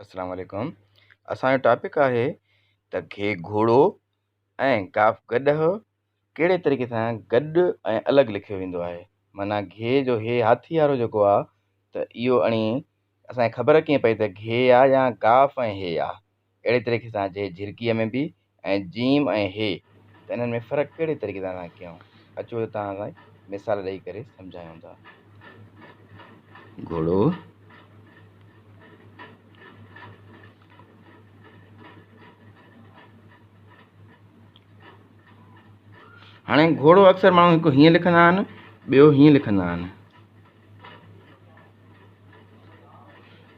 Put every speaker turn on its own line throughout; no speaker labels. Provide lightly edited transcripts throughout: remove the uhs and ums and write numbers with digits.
اسلام عليڪم. اسان جو ٽاپڪ آهي ته گهي گهوڙو ۽ گاف گڏهه ڪهڙي طريقي سان گڏ ۽ الڳ لکيو ويندو آهي. معنيٰ گهي جو هي هاٿي وارو جيڪو آ ته اهو اڻي اسان کي خبر ڪيئن پئي ته گهي آ يا گاف ۽ هي آ. اهڙي طريقي سان جي جهرڪيء ۾ به ۽ جيم ۽ هي ته انهن ۾ فرق ڪهڙي طريقي سان اسان ڪيون. اچو ته توهان سان مثال ڏئي ڪري سمجهايون ٿا. گهوڙو. هاڻي گهوڙو اڪثر ماڻهو هڪ هيئن لکندا آهن ٻيو هيئن لکندا آهن.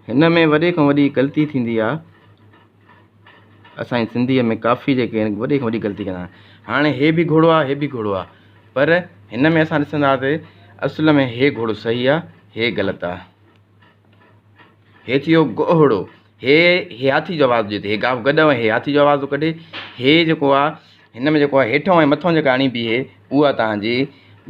هن ۾ وڏي کان وڏي غلطي ٿيندي آهي اسان جي سنڌيء ۾ ڪافي جيڪي آهن وڏي کان وڏي غلطي ڪندا آهن. هاڻي هي به گهوڙو آهي هي به گهوڙو آهي پر هن ۾ اسان ڏسنداسين اصل ۾ هي گهوڙو صحيح آهي هي غلط آهي. هي ٿي ويو گهوڙو. هي هي هاٿي جو آواز ڏئي ٿو. هي گاف گڏهه ۽ هي هاٿي جو آواز ٿو ڪڍي. هي جيڪو آ هن ۾ جيڪو آ هيٺون ۽ مٿون جيڪا اڻي بيهي اها توهان جي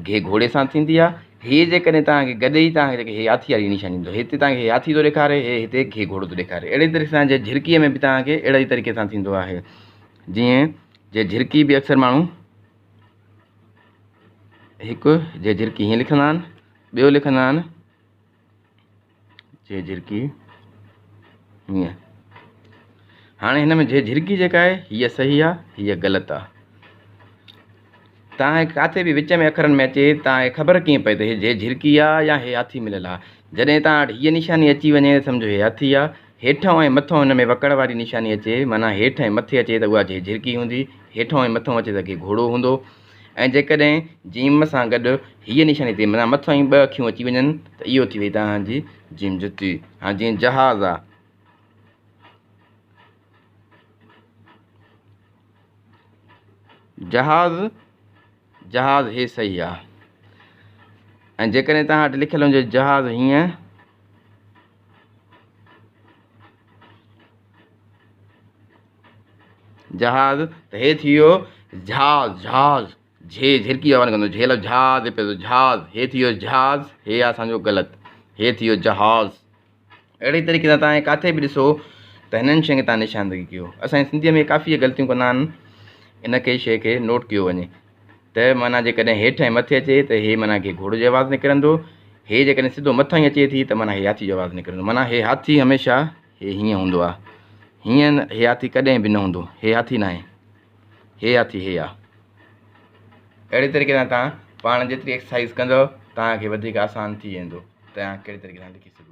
گهي گهوڙي سان ٿيندي آ. هي جيڪڏهن توهان کي گڏ ئي توهان کي جيڪي هي هاٿي واري نشاني ڏيندو. هتي توهان کي هي هاٿي ٿو ڏيکاري هي هتي گهي گهوڙو ٿو ڏيکاري. اهڙي طريقي سان جي جهرڪيء ۾ به توهان کي اهڙي ئي طريقي سان ٿيندو آهي. جيئن جي جهرڪي به اڪثر ماڻهو هڪ جي جهرڪي هيئن لکندا آهن ٻيو لکندا آهن جي جهرڪي هيئن. هاڻي هن ۾ جي جهرڪي جيڪا آهي هيء صحيح آهي هيء غلط آهي. توهان کي ڪاٿي به وچ ۾ اکرن ۾ اچي توهان کي خبر ڪيئن پئي ته هي جي جهرڪي آهي يا هي هاٿي مليل آهي. جڏهن توهان وٽ هيء نشاني اچي وڃي ته سمجهو هي هاٿي آهي. هيٺئون ۽ مٿئون هن ۾ وڪڙ واري نشاني اچي معنيٰ هيٺ ۽ مٿي اچي ته اها جي جهرڪي هوندي. هيٺئون ۽ مٿئون اچي ته ڪي گهوڙو هوندو. ۽ جيڪڏهن جيم سان گڏ هيء نشاني ٿئي معنيٰ مٿان ئي ٻه اکيون اچي وڃن ته اهو ٿي وئي توهان جي جيم جتي. هاڻي جيئن جهاز آ. جهاز جهاز هي صحيح آ. ۽ جيڪڏهن توهان وٽ لکيل هجي جهاز هيئن جهاز ته هي ٿي ويو جھاز جھاز جھي جھرڪي آواز ڪندو جھي لفظ جھاز پيو ٿو جھاز هي ٿي ويو جھاز هي آ اسان جو غلط هي ٿي ويو جهاز. اهڙي طريقي سان توهان ڪاٿي به ڏسو ته هنن شين کي توهان نشاندهي ڪيو. اسان جي سنڌيء ۾ ڪافي غلطيون ڪندا آهن ان کي شيء کي نوٽ ڪيو وڃي ته معنيٰ جيڪڏهن هيٺ ۽ مٿي اچي ته هي معنيٰ کي گهوڙي جو آواز نڪرندو هي جيڪڏهن سڌو مٿان ئي اچي ٿي ته معنيٰ هي هاٿي جو آواز نڪرندو معنيٰ هي هاٿي هميشه هي هيئن هوندو آ. هيئن هي هاٿي ڪڏهن به نه هوندو. هي هاٿي ناهي. هي هاٿي هي آ. اهڙي طريقي سان توهان پاڻ جيتري ايڪسرسائيز ڪندؤ توهان کي وڌيڪ آسان ٿي ويندو توهان ڪهڙي طريقي سان لکي سگهو.